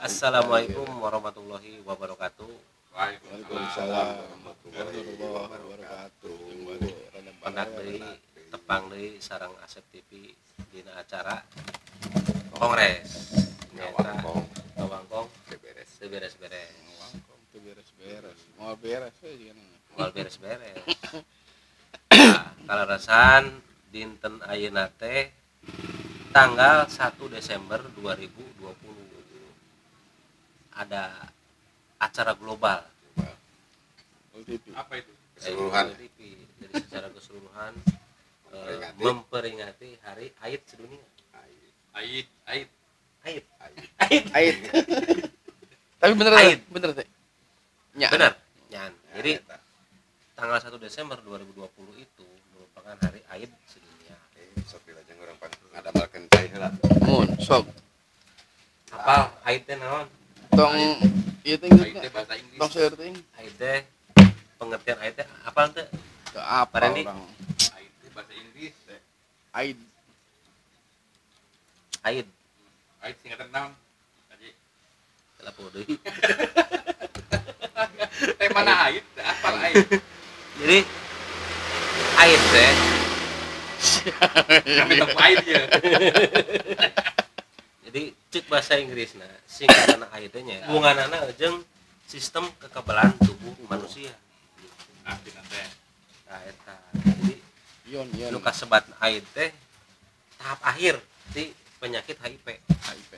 Assalamualaikum warahmatullahi wabarakatuh. Waalaikumsalam warahmatullahi wabarakatuh. Pendak deui, tepang deui sareng Asep TV dina acara Kongres. Ngawangkong. Ngawangkong teu beres. Teu beres-beres. Ngawangkong teu beres-beres. Moal beres we jeung. Moal beres-beres. Nah, kalarasan dinten ayeuna teh tanggal 1 Desember 2020 ada acara global. Apa itu? Keseluruhan. TV. Jadi secara keseluruhan memperingati Hari AIDS sedunia. AIDS, AIDS, AIDS, AIDS, AIDS. Tapi bener AIDS. Bener teh. Nyan. Bener. Nyan. Jadi tanggal 1 Desember 2020 itu merupakan Hari AIDS sedunia. Sok dilajeng urang ngadamelkeun cai heula. Mun sok. Apal AIDS teh naon? Tong ieu teh AIDS bahasa Inggris. Tong seueur teh. AIDS teh pengertian AIDS teh apal teh? Teu apal urang. AIDS teh bahasa Inggris. AIDS. AIDS. AIDS singkatan naon? Tadi. Telepon deui. Teh mana AIDS? Apal AIDS. Jadi AIDS teh kami temu AIDS ya. Jadi cek bahasa Inggrisna singkatan AIDS teh nya hubunganana jeung sistem kekebalan tubuh manusia. Artina teh. Nah eta. Jadi ion ion nu kasebat AIDS teh tahap akhir di penyakit HIV. HIV.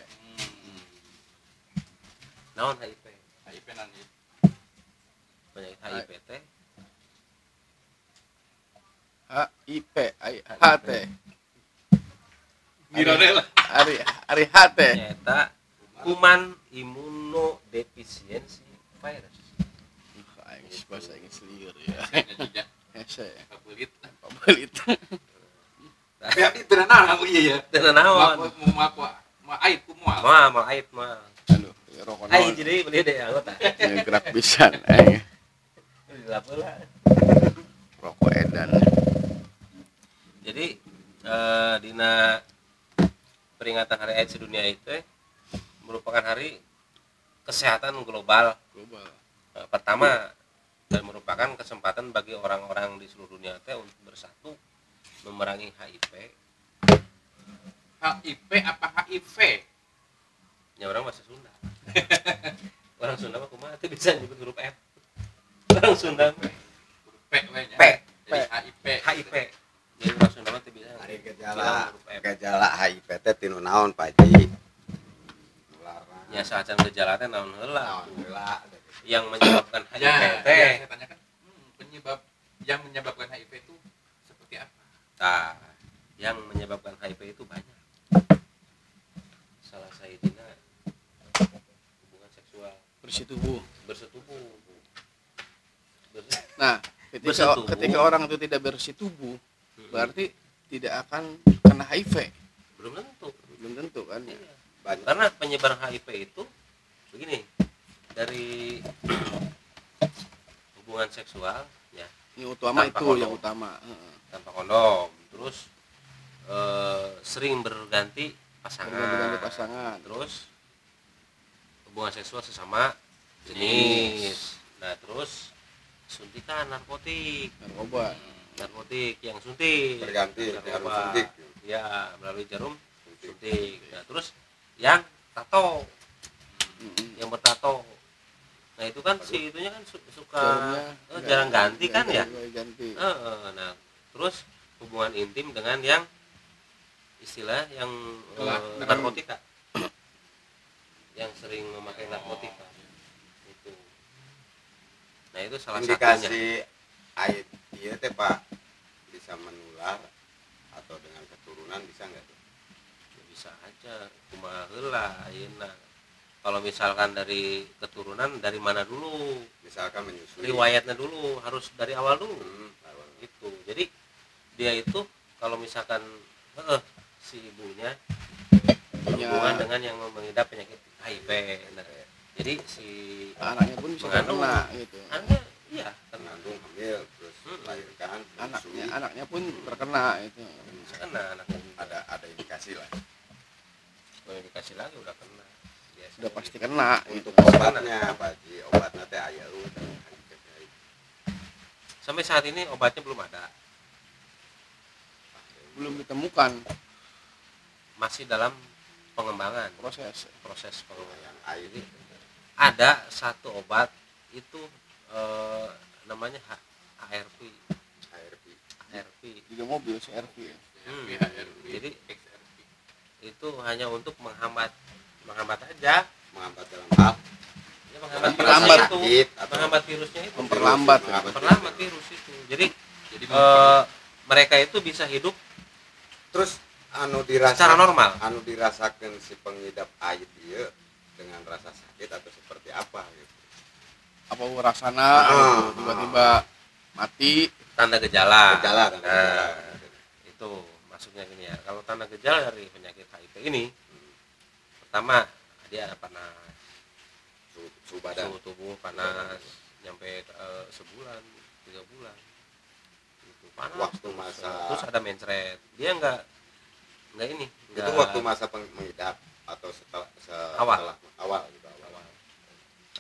Naon HIV? HIV naon ieu? Penyakit HIV teh HIV H T. Ari ari H T. Nyata human immunodefficiency virus. Aing bahasa Inggris lieur ya. Hese. Pabelit. Pabelit. Tapi abdi teu naon aku ieu ya. Teu naon. Moal AIDS ku moal. Moal moal AIDS moal. Aduh, rokok. Ai jadi beli deh anggota. Ya gerak pisan aing. Rokok edan. Jadi dina peringatan Hari AIDS sedunia itu merupakan hari kesehatan global. Global. Pertama dan merupakan kesempatan bagi orang-orang di seluruh dunia teh untuk bersatu memerangi HIV. HIV apa HIV? Ya orang bahasa Sunda. Orang Sunda mah kumaha teh bisa nyebut huruf F. Orang Sunda mah huruf P we nya. P. Jadi HIV. HIV. Jadi orang Sunda mah teh bisa. Ari gejala gejala HIV teh tinu naon Pak Haji? Nya saacan gejala teh naon heula. Naon heula yang menyebabkan HIV ya, teh. Ya, saya tanyakan penyebab yang menyebabkan HIV itu seperti apa? Nah, yang menyebabkan HIV itu banyak. Salah sahijina hubungan seksual bersetubuh. Bersetubuh. Nah, ketika orang itu tidak bersetubuh, berarti tidak akan kena HIV. Belum tentu. Belum tentu kan. Iya. Banyak. Karena penyebaran HIV itu begini, dari hubungan seksual ya. Yang utama tanpa itu kondom. Yang utama. Tanpa kondom, terus sering berganti pasangan. Berganti pasangan. Terus hubungan seksual sesama jenis. Nah, terus suntikan narkotik. Narkoba. Narkotik yang suntik. Berganti jarum suntik. Ya, melalui jarum suntik. Nah, terus yang tato. Yang bertato. Nah, itu kan si itunya kan suka jarang ganti kan ya? Ganti. Nah, terus hubungan intim dengan yang istilah yang narkotika. Yang sering memakai narkotika. Itu. Nah, itu salah indikasi satunya. Indikasi AIDS ieu teh Pak bisa menular atau dengan keturunan bisa enggak tuh? Ya, bisa aja, kumaha heula ayeuna. Kalau misalkan dari keturunan dari mana dulu? Misalkan menyusui. Riwayatnya dulu, harus dari awal dulu. Gitu. Jadi dia itu kalau misalkan si ibunya berhubungan dengan yang mengidap penyakit HIV. Nah, jadi si anaknya pun bisa terkena gitu. Anaknya iya, mengandung, hamil, terus melahirkan, anaknya pun terkena itu. Bisa kena anaknya juga. Ada indikasi lah. Kalau indikasi lagi udah kena. Biasanya Udah pasti kena. Untuk gitu. Obatnya Pak Haji, obatnya teh aya eueuh. Sampai saat ini obatnya belum ada. Belum ditemukan. Masih dalam pengembangan, proses pengembangan. Air. Ada satu obat itu namanya ARV. ARV. Juga mobil CRV ya. Jadi XRV. Itu hanya untuk menghambat aja. Menghambat dalam hal? Ya, menghambat memperlambat itu, menghambat virusnya itu. Memperlambat virus itu. Jadi mereka itu bisa hidup terus anu dirasa secara normal. Anu dirasakan si pengidap AIDS ieu dengan rasa sakit atau seperti apa gitu. Apa rasana gitu, tiba-tiba mati, tanda gejala. Gejala. Itu masuknya gini ya. Kalau tanda gejala dari penyakit HIV ini, pertama dia ada panas. Suhu badan. Suhu tubuh panas nyampe sebulan, 3 bulan. Itu panas. Waktu masa terus ada mencret. Dia enggak ini. Itu waktu masa mengidap atau setelah awal gitu,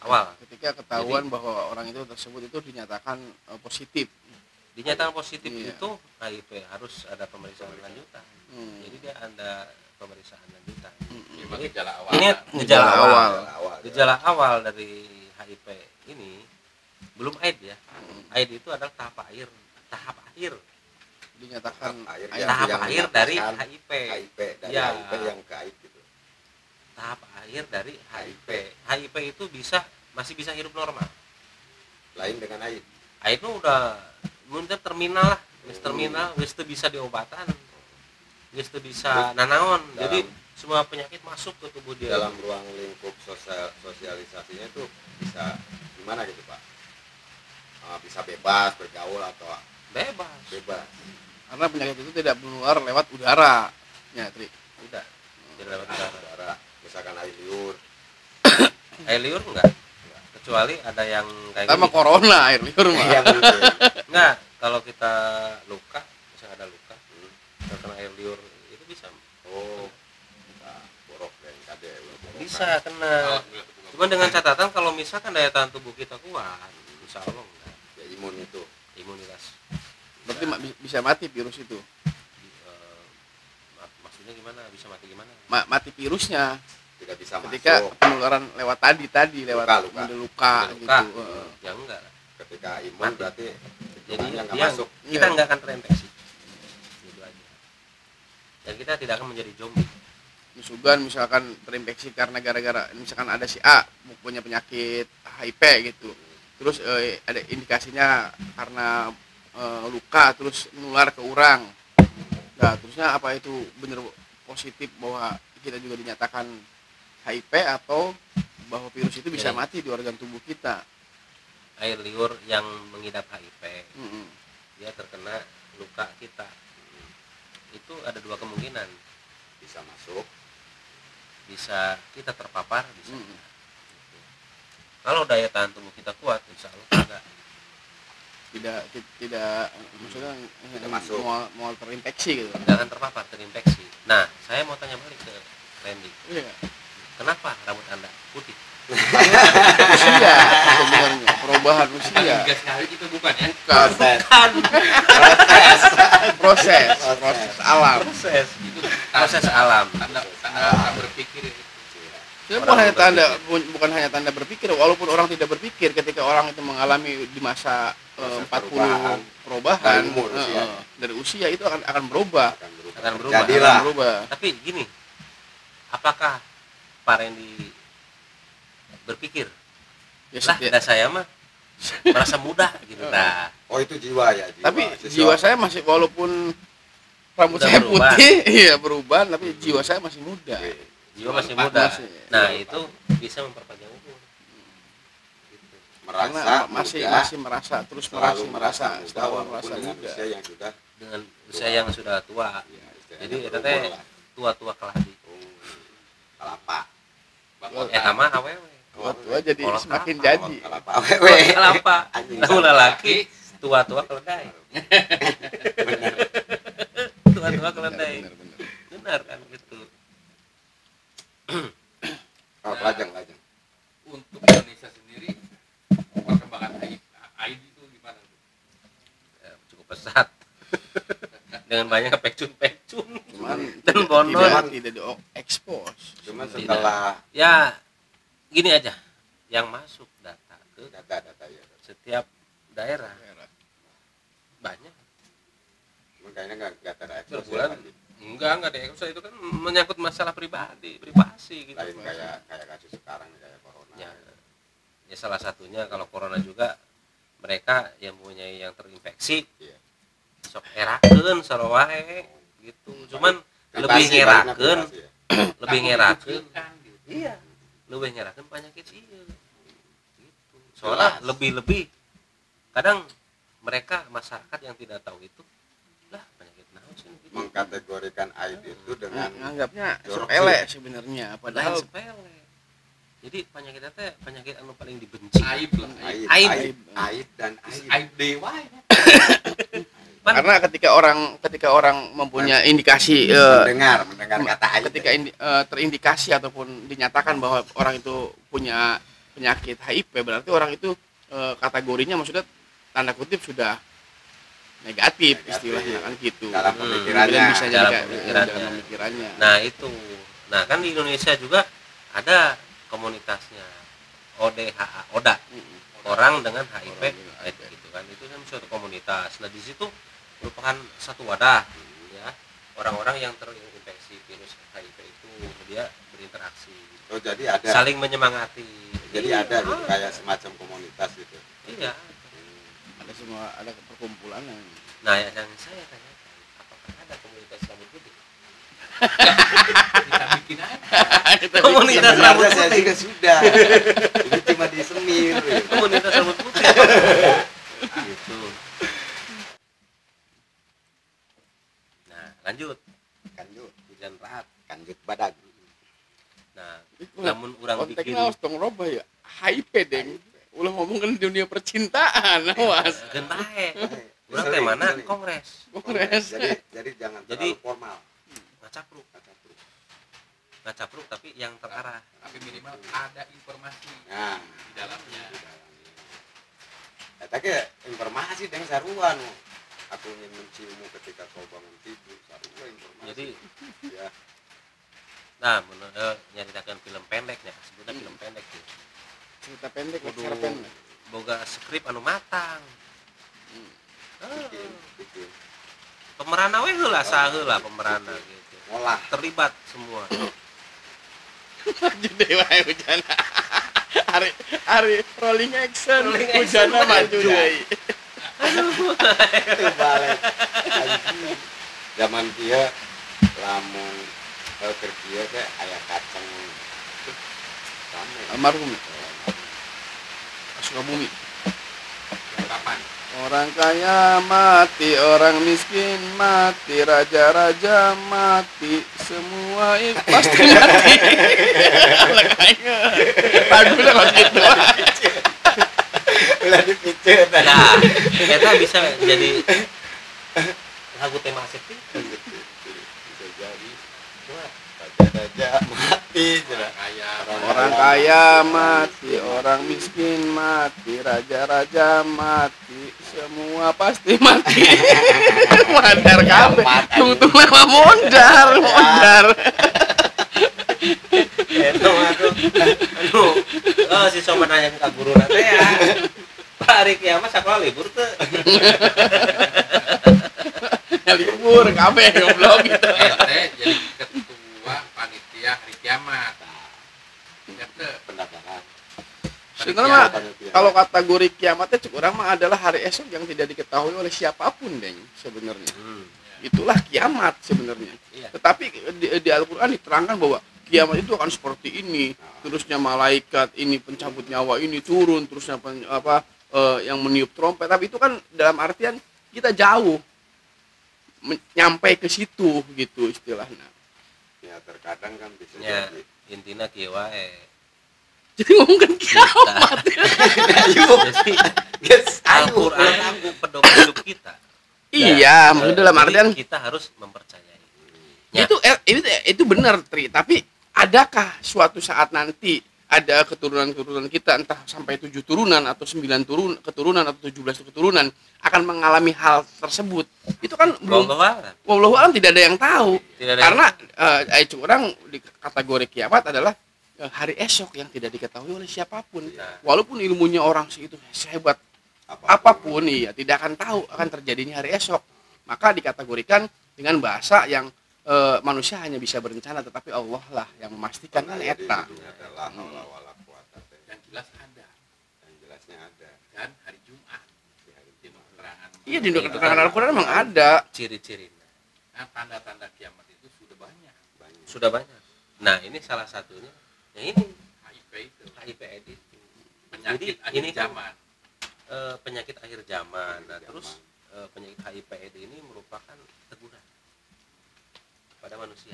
awal. Ketika ketahuan. Jadi, bahwa orang itu tersebut itu dinyatakan positif. Dinyatakan positif iya. Itu HIV harus ada pemeriksaan lanjutan. Jadi dia ada pemeriksaan lanjutan. Jadi, gejala awal. Ini gejala awal. Gejala awal dari HIV ini belum AIDS ya. AIDS itu adalah tahap akhir. Dinyatakan tahap akhir dari HIV. Dari ya. HIV yang ke AIDS gitu. Tahap akhir dari HIV. HIV itu bisa masih bisa hidup normal. Lain dengan AIDS. AIDS itu udah mungkin terminal lah, wis terminal, wis teu bisa diobatan. Wis teu bisa nanaon. Jadi semua penyakit masuk ke tubuh dia. Dalam ruang lingkup sosialisasinya itu bisa gimana gitu, Pak? Bisa bebas bergaul atau bebas. Bebas. Karena penyakit itu tidak menular lewat udara. Ya, Tri. Udah. Tidak lewat udara. Misalkan air liur. Air liur enggak? Kecuali ada yang kayak sama corona air liur mah. Iya, enggak, kalau kita luka, misalnya ada luka, terkena air liur itu bisa. Oh. Bisa borok dan kade. Bisa kena. Cuma dengan catatan kalau misalkan daya tahan tubuh kita kuat, insya Allah enggak. Ya imun itu. Imunitas. Berarti bisa mati virus itu. Maksudnya gimana? Bisa mati gimana? Mati virusnya. Tidak bisa ketika masuk. Penularan lewat tadi lewat luka gitu. Ya enggak. Ketika imun mati. Berarti jadi nggak masuk. Kita nggak akan terinfeksi. Gitu aja. Dan kita tidak akan menjadi zombie. Misugan misalkan terinfeksi karena gara-gara misalkan ada si A punya penyakit HIV gitu. Terus ada indikasinya karena luka terus menular ke orang. Nah, terusnya apa itu benar positif bahwa kita juga dinyatakan HIV atau bahwa virus itu bisa mati di organ tubuh kita? Air liur yang mengidap HIV, dia terkena luka kita. Itu ada dua kemungkinan. Bisa masuk, bisa kita terpapar, bisa. Gitu. Kalau daya tahan tubuh kita kuat, insya Allah enggak. Tidak maksudnya tidak masuk, mau terinfeksi gitu. Jangan terpapar, terinfeksi. Nah, saya mau tanya balik ke Randy. Iya. Kenapa rambut Anda putih? Usia sebenarnya, perubahan usia. Tiga sekali itu bukan ya? Bukan. Proses alam. Proses. Itu proses alam. Tanda berpikir itu. Bukan hanya tanda berpikir, walaupun orang tidak berpikir ketika orang itu mengalami di masa 40 perubahan dari, umur, dari usia itu akan berubah. Akan berubah. Jadilah. Akan berubah. Tapi gini, apakah Pak Randy berpikir? Ya, lah, dah saya mah merasa muda gitu. Nah. Oh, itu jiwa ya, jiwa. Tapi jiwa saya masih walaupun rambut saya berubah. Putih, iya berubah, tapi jiwa saya masih muda. Jiwa masih muda. Masih. Nah, itu bisa memperpanjang umur. Gitu. Merasa karena masih muda, masih merasa terus merasa selalu merasa muda usia yang sudah dengan usia yang sudah tua. Ya, jadi eta teh tua-tua keladi. Kelapa. Eta mah awewe. Tua-tua jadi semakin jadi. Kelapa awewe. Kelapa. Lamun lalaki tua-tua keledai. Tua-tua keledai. Benar kan gitu. Apa Dengan banyak pecun-pecun. Cuman dan bonon tidak diekspos. Cuman setelah tidak. Ya gini aja, yang masuk data ke data-data ya. Setiap daerah. Banyak. Cuman kayaknya enggak terekspos. Berbulan enggak diekspos, itu kan menyangkut masalah pribadi, privasi gitu. Lain kayak kasus sekarang kayak corona. Ya. Ya salah satunya kalau corona juga mereka yang punya yang terinfeksi. Iya. Sok erakeun sarua wae gitu. Cuman lebih ngerakeun, lebih ngerakeun. Iya. Lebih ngerakeun penyakit ieu. Gitu. Soalnya lebih-lebih kadang mereka masyarakat yang tidak tahu itu lah penyakit naon sih gitu. Mengkategorikan AIDS itu dengan nganggapnya sepele sebenarnya, padahal sepele. Jadi penyakit teh penyakit anu paling dibenci. Aib lah, aib dan aib dewa. Karena ketika orang mempunyai indikasi mendengar kata aib, ketika terindikasi ataupun dinyatakan bahwa orang itu punya penyakit HIV, berarti orang itu kategorinya maksudnya tanda kutip sudah negatif istilahnya kan gitu. Dalam pemikirannya, bisa jadi dalam pemikirannya. Nah itu, nah kan di Indonesia juga ada komunitasnya ODHA, ODA, orang dengan HIV, gitu kan, itu kan suatu komunitas. Nah di situ merupakan satu wadah, ya, orang-orang yang terinfeksi virus HIV itu dia berinteraksi. Oh jadi ada. Saling menyemangati. Jadi iya, ada gitu, kayak semacam komunitas gitu. Iya. Ada semua, ada perkumpulan. Nah yang saya tanyakan, apakah ada komunitas rambut putih? Kita bikin aja. Komunitas rambut putih. Saya juga sudah. Ini cuma disemir. Komunitas rambut putih. Gitu. Nah, lanjut. Kanjut. Hujan raat, kanjut badag. Nah, namun urang bikin konteksnya harus tong robah ya. HIV deng. Ulah ngomongin dunia percintaan, awas. Geun bae. Urang teh mana kongres. Kongres. Jadi jangan terlalu formal. Ngacapruk. Ngacapruk tapi yang terarah. Tapi minimal ada informasi nah, di dalamnya. Eta ge informasi deng sarua nu. Aku ingin menciummu ketika kau bangun tidur, sarua informasi. Jadi ya. Nah, menurut nyaritakeun film pendeknya, sebutnya film pendek gitu. Cerita pendek, cerita pendek. Boga skrip anu matang. Bikin. Pemeranna we heula saheula pemeranna gitu. Ngolah, terlibat semua. Maju deui wae hujan. Hari rolling action, hujanna maju deui. Aduh, balik. Zaman kieu lamun keur kieu teh aya kacang rame. Almarhum. Sukabumi. Kapan? Orang kaya mati, orang miskin mati, raja-raja mati, semua itu pasti mati. Lagunya kok gitu. Ulah dipicet. Nah, kita bisa jadi lagu tema asik. Bisa jadi. Raja-raja mati, orang kaya mati, orang miskin mati, raja-raja mati, semua pasti mati. Mondar kabeh. Tungtung mah mondar. Eta mah aduh. Oh, si soman nanya ka guru teh ya. Pak hari kiamat sakola libur teu. Ya libur kabeh goblok gitu. Ente jadi ketua panitia hari kiamat. Pendaftaran. Sebenarnya kalau kategori kiamatnya cek urang mah adalah hari esok yang tidak diketahui oleh siapapun, Deng, sebenarnya. Itulah kiamat sebenarnya. Iya. Tetapi di Al-Qur'an diterangkan bahwa kiamat itu akan seperti ini, terusnya malaikat ini pencabut nyawa ini turun, terusnya yang meniup trompet. Tapi itu kan dalam artian kita jauh nyampe ke situ gitu istilahnya. Ya terkadang kan bisa ya, jadi intinya kieu wae. Jadi ngomong kan kiamat. Jadi Al-Qur'an itu pedoman hidup kita. Iya, maksudnya dalam artian kita harus mempercayai. Ya. Itu benar, Tri, tapi adakah suatu saat nanti ada keturunan-keturunan kita entah sampai 7 turunan atau 9 keturunan atau 17 keturunan akan mengalami hal tersebut. Itu kan belum, wallahu a'lam, tidak ada yang tahu. Tidak ada. Karena orang di kategori kiamat adalah hari esok yang tidak diketahui oleh siapapun. Ya. Walaupun ilmunya orang itu sehebat apapun, iya, tidak akan tahu akan terjadinya hari esok. Maka dikategorikan dengan bahasa yang manusia hanya bisa berencana, tetapi Allah lah yang memastikan kan eta. Yang jelas ada. Yang jelasnya ada. Dan hari Jumat. Iya, di keterangan Al-Qur'an memang ada ciri-cirinya. Nah, tanda-tanda kiamat itu sudah banyak. Sudah banyak. Nah, ini salah satunya. Yang ini HIV itu. HIV AIDS itu. Penyakit jadi, akhir ini zaman. Kan, penyakit akhir zaman. Nah, terus penyakit HIV AIDS ini merupakan teguran pada manusia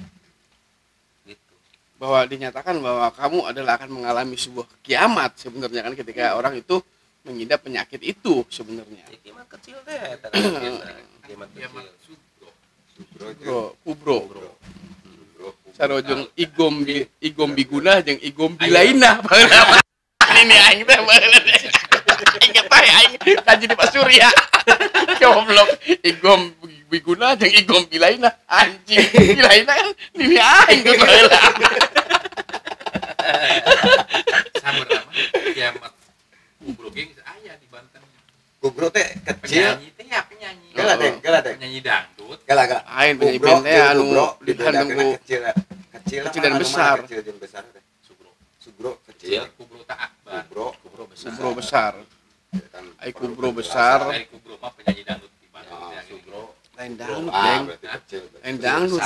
gitu, bahwa dinyatakan bahwa kamu adalah akan mengalami sebuah kiamat sebenarnya kan ketika orang itu mengidap penyakit itu sebenarnya. Ya, kiamat kecil deh, kiamat kecil. Kubro, kubro. Sarojong igom igom biguna jeung igom bilaina. Ini aing teh baheula. Aing teh aing kaji di Pak Surya. Goblok, igom biguna jeung igom bilaina, anjing bilaina kan ini aing geus baheula. Sabar mah kiamat kubro ge geus aya di Banten. Kubro teh kecil. Penyanyi teh ya penyanyi. Gala teh, gala teh. Penyanyi dangdut. Gala gala. Aing penyanyi band teh anu dibedakeun kecil kecil dan besar. Kecil jeung besar teh. Subro. Subro kecil, kubro tak akbar. Kubro besar. Kubro besar. Ai kubro besar. Ai kubro mah penyanyi dangdut di Banten. Subro lain dangdut, Deng. Lain dangdut.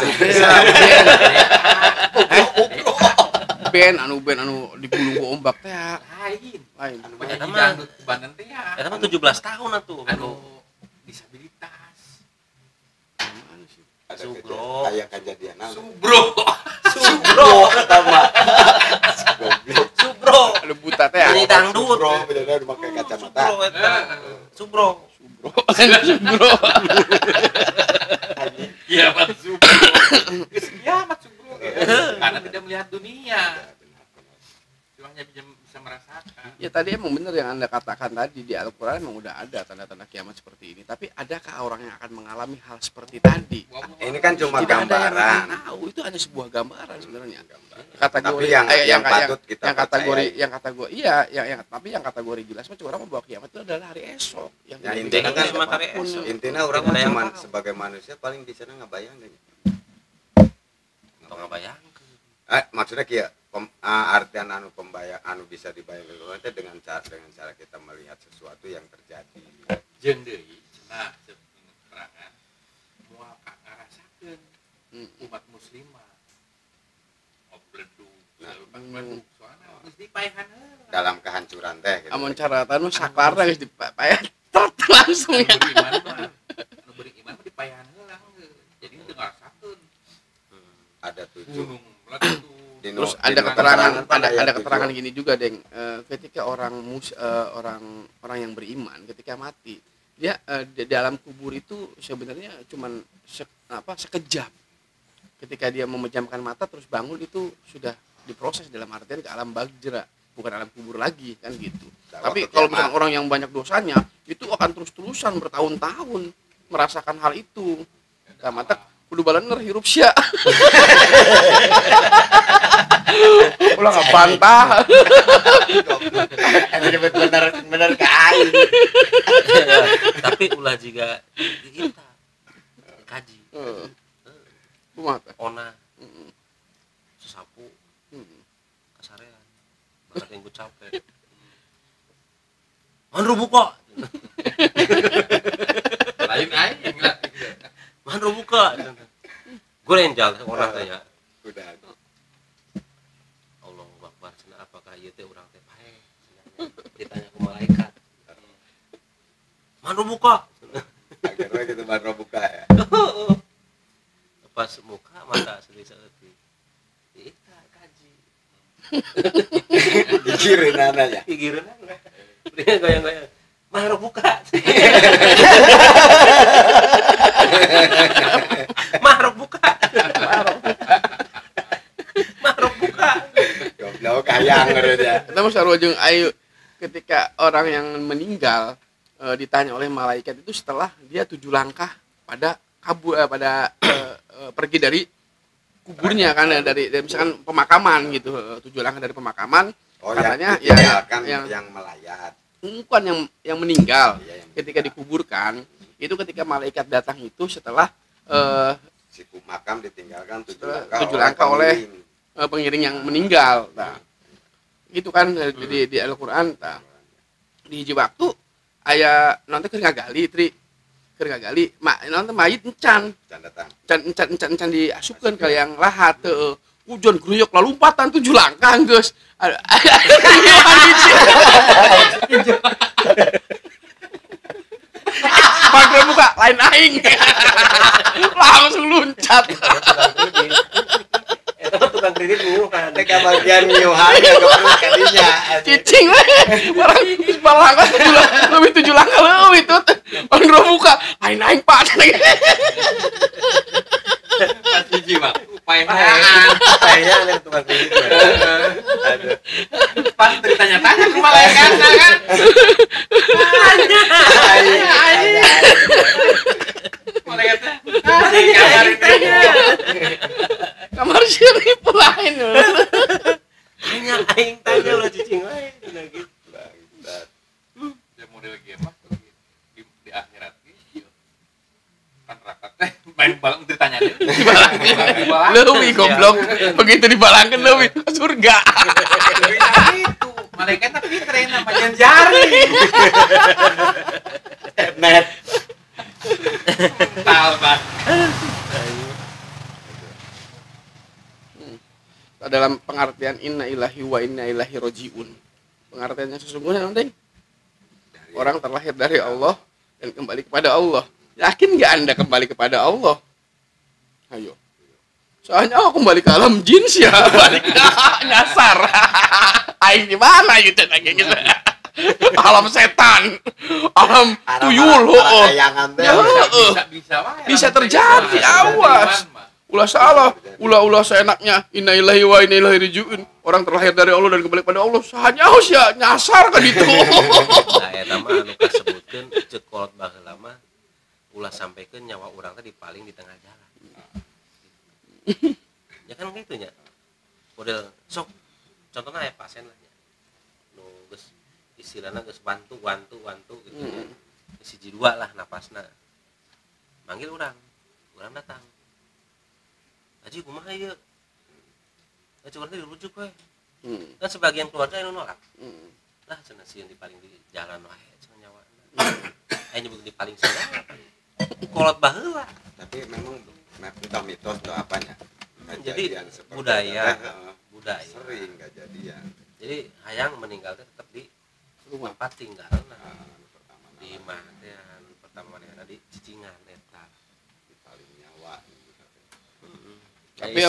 Band anu digulung ku ombak teh. Lain. Lain. Anu penyanyi dangdut di Banten teh ya. Eta mah 17 tahun atuh. Anu disabilitas. Mana sih? Subro. Aya kajadian. Subro. Subro eta mah. Goblok. Subro. Anu buta teh. Penyanyi dangdut. Subro bener make kacamata. Subro eta. Subro. Subro. Subro. Kiamat Subro. Geus kiamat Subro. Karena tidak melihat dunia. Cuma hanya bisa merasakan. Ya tadi emang benar yang Anda katakan tadi, di Al-Qur'an emang udah ada tanda-tanda kiamat seperti ini. Tapi adakah orang yang akan mengalami hal seperti tadi? Ini kan cuma tidak gambaran. Ada yang tahu, itu hanya sebuah gambaran sebenarnya. Kategori tapi yang patut kita yang kategori yang kategori iya yang tapi yang kategori jelas mah orang membawa kiamat itu adalah hari esok. Yang ya, intinya kan hari esok. Intinya orang mah cuma sebagai manusia paling di sana ngabayangin. Tong ngabayangkeun. Maksudnya kieu artian anu pembayang anu bisa dibayangkan itu dengan cara kita melihat sesuatu yang terjadi. Jeung deui cenah keterangan moal ngarasakeun umat muslimah. Obledug, obledug soalna geus dipaehan heula. Dalam kehancuran teh gitu. Amun caratan mah saklarna geus dipaehan langsung ya. Anu beriman mah dipaehan heula jadi teu ngarasakeun. Ada 7 gunung meletus. Terus ada keterangan ada keterangan gini juga, Deng. Ketika orang orang yang beriman ketika mati, dia di dalam kubur itu sebenarnya cuman sekejap. Ketika dia memejamkan mata terus bangun itu sudah diproses dalam artian ke alam bagjera, bukan alam kubur lagi kan gitu. Tapi kalau misalnya orang yang banyak dosanya itu akan terus-terusan bertahun-tahun merasakan hal itu. Nah, mata kudu balener hirup sia. Ulah nggak bantah. Ini bener ke aing. Tapi ulah juga kita kaji. Kumaha teh? Ona. Sesapu. Kasarean. Bakat yang gue capek. Manru buka. Lain aing lah. Manru buka. Gue renjal orang tanya. Udah. Allahu Akbar, cenah apakah ieu teh urang teh paeh? Ditanya ku malaikat. Manru buka. Akhirnya gitu manru buka ya. Pas muka mata sedih-sedih. Eta kaji. Gigireunana ya. Gigireunana. Dia goyang-goyang. Manru buka. Mahruk buka. Mahruk buka. Mahruk buka. Goblok Hayang ya. Eta mah sarua jeung ayu ketika orang yang meninggal ditanya oleh malaikat itu setelah dia 7 langkah pada kabur pada pergi dari kuburnya kan, dari misalkan pemakaman gitu, 7 langkah dari pemakaman. Oh, katanya ya, yang melayat. Bukan yang meninggal. Iya, yang ketika dikuburkan itu ketika malaikat datang itu setelah si makam ditinggalkan 7 langkah oleh pengiring yang meninggal. Nah, itu kan di Al-Qur'an. Nah, di hiji waktu aya nanti keur ngagali tri keur ngagali nanti mayit encan encan diasupkeun ka yang lahat teu hujan gruyuk lalumpatan 7 langkah geus. Pagar buka lain aing. Langsung loncat. Eta tukang kredit ngiuhan. Teh kabagian ngiuhan ka kadinya. Cicing we. Orang geus balangkah lebih 7 langkah leuwih tut. Pagar buka lain aing Pak. Pas hiji mah paehan. Paehan tukang kredit. Aduh. Pas ditanya-tanya ke malaikat kan. Tanya. Malaikatnya kamar kamar sirip lain. Tanya aing tanya lo cicing lain gitu. Ya model game mah di akhirat gitu. Kan rakat teh main balang ditanya deh. Dibalangkeun. Leuwih goblok. Begitu dibalangkeun leuwih ke surga. Itu malaikat tapi tren apa jari. Net. Mental banget. Dalam pengertian inna ilahi wa inna ilahi rojiun. Pengertiannya sesungguhnya nanti orang terlahir dari Allah dan kembali kepada Allah. Yakin nggak Anda kembali kepada Allah? Ayo. Soalnya aku kembali ke alam jin sih ya, balik nyasar. Aing di mana gitu gitu. Alam setan, alam tuyul, bisa terjadi, awas. Ulah salah, ulah-ulah seenaknya innalillahi wa inna ilaihi rajiun. Orang terlahir dari Allah dan kembali kepada Allah. Sahanya ya nyasar kan itu. Nah, eta mah anu kasebutkeun ceuk kolot baheula mah ulah sampaikan nyawa urang teh dipaling di tengah jalan. Ya kan gitu nya. Model sok contohna aya pasien lah nya. Nu geus istilahna geus bantu gitu nya. Geus hiji dua lah napasna. Manggil urang datang. Haji kumaha ieu? Haji urang teh dirujuk we. Kan sebagian keluarga anu nolak. Lah cenah sieun dipaling di jalan wae cenah nyawana. Aya nyebut dipaling segala. Kolot baheula. Tapi memang entah mitos atau apanya. Jadi budaya sering kejadian. Jadi hayang meninggal teh tetap di rumah tempat tinggalna. Di imah teh pertama manehna di cicingan eta. Dipaling nyawa. Tapi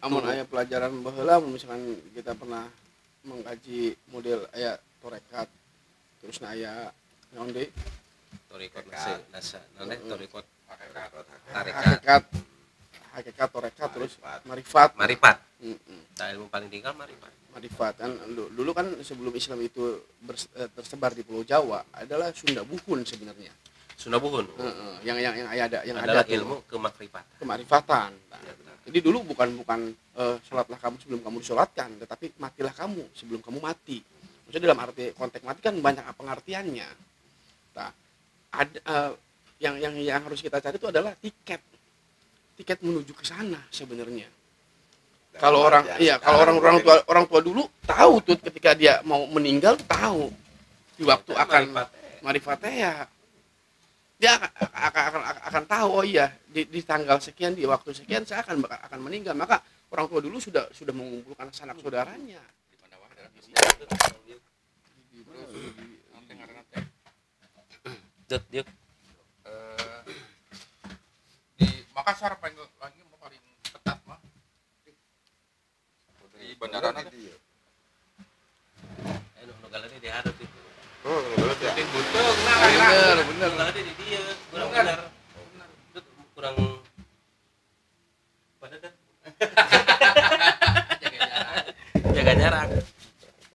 amun aya pelajaran baheula misalkan kita pernah mengkaji model aya torekat terus na aya naon deui? Torikot nasa naon teh torikot tarekat hakikat torekat terus marifat. Nah, ilmu paling tinggal marifat kan dulu kan sebelum Islam itu tersebar di Pulau Jawa adalah Sunda Buhun sebenarnya. Sunda Buhun. Yang ada yang adalah ada ilmu kemakrifatan. Nah, ya, jadi dulu bukan sholatlah kamu sebelum kamu disolatkan, tetapi matilah kamu sebelum kamu mati. Maksudnya dalam arti konteks mati kan banyak pengertiannya. Nah, ada yang harus kita cari itu adalah tiket menuju ke sana sebenarnya. Kalau orang iya, kalau orang tua dulu tahu tuh ketika dia mau meninggal tahu di waktu akan marifatnya ya. Dia akan tahu oh iya di tanggal sekian di waktu sekian saya akan meninggal. Maka orang tua dulu sudah mengumpulkan sanak saudaranya. Di Makassar paling lagi paling ketat mah. Di bandara nanti. Nu galede di hareup itu. Oh, nu galede. Bener. Nu galede di dieu, bener.